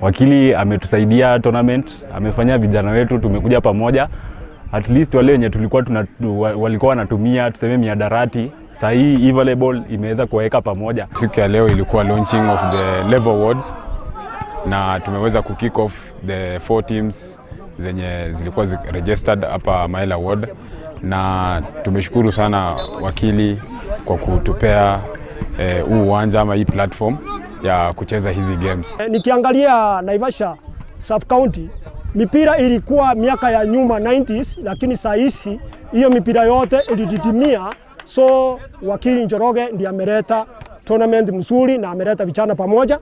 Wakili ametusaidia tournament, amefanya vijana wetu tumekuja pamoja. At least wale wenye tulikuwa tuna, walikuwa wanatumia tuseme mihadarati, saa hii e-volleyball imeweza kuwaweka pamoja. Siku ya leo ilikuwa launching of the level wards na tumeweza ku kick off the four teams zenye zilikuwa registered hapa Maela Ward, na tumeshukuru sana wakili kwa kutupea huu uwanja ama hii platform ya kucheza hizi games. Nikiangalia Naivasha Sub County, mipira ilikuwa miaka ya nyuma 90s, lakini saa hizi hiyo mipira yote ilididimia. So wakili Njoroge ndiye ameleta tournament mzuri na ameleta vijana pamoja.